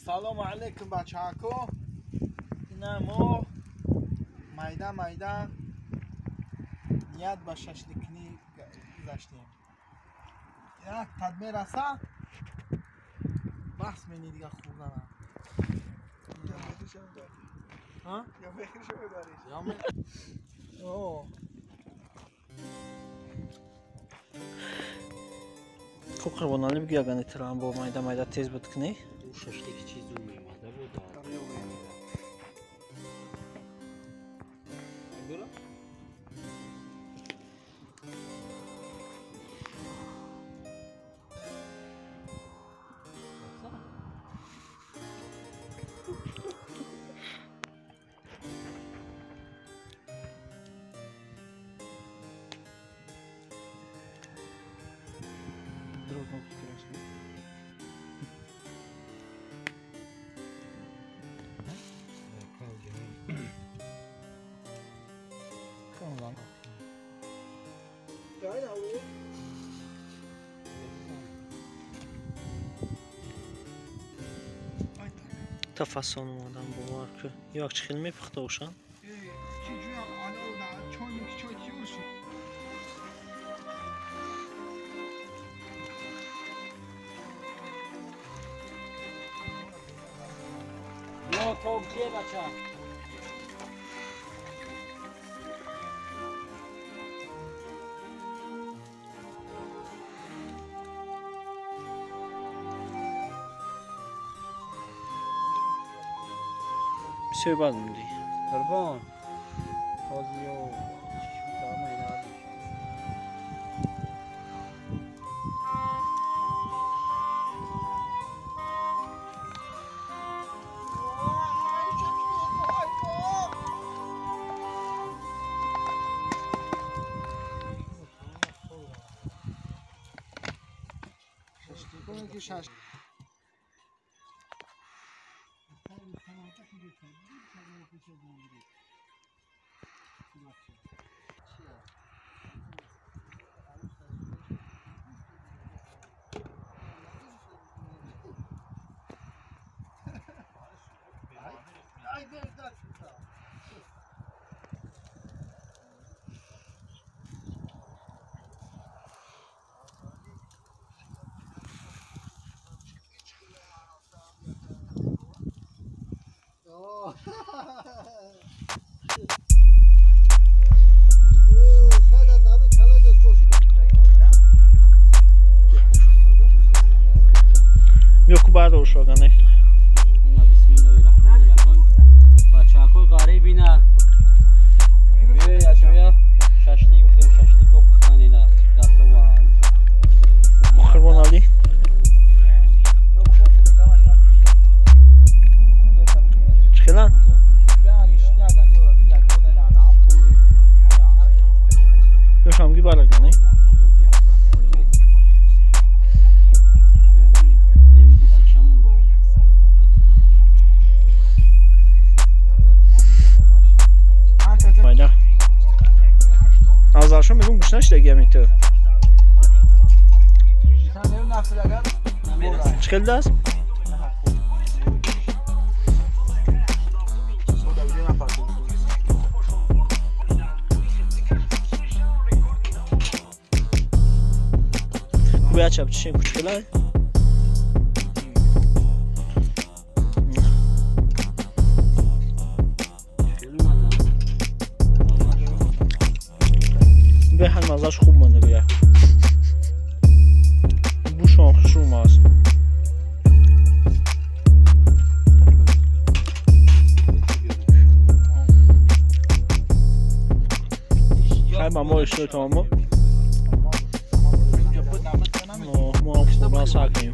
Салому алейкум бачаҳако. Ина мо майда майда ният ба шашликкунӣ гузаштем. Як тад мераса баҳс мени дига хӯрдана. Я мехришо мебариш. О. Хуб Қурбоналӣ бигӯ ягане тирам бо майда майда тез буд кунӣ. Шашлик чизу мемада буд. Та фасон омадам бовар ку. Як чӣ хел мепухта бошанд? Ё тоб ке бача. Бисёр бад мундӣ. Қурбон. Ҳозиё Ёку бардор шогане. Ина бисмиллоҳир-раҳмонир-раҳим. Бачаҳакои ғариб ина. Биёя ҷоя шашлик бихӯрем, шашлико пухтан ина готованд. Қурбоналӣ. Чӣ хеланд? Ёшамги барагане. Майда. Азаршо мегум гӯш нашидаги ҳамин ту. Чӣ хел даст? Кубя чап чишем кучхелай? Беҳад маззаш хуб монда гӯя. Бушон хушрӯм аст. Хай ба мо иштиёи тамомо. Мо ҳам хӯрдан сар кунем.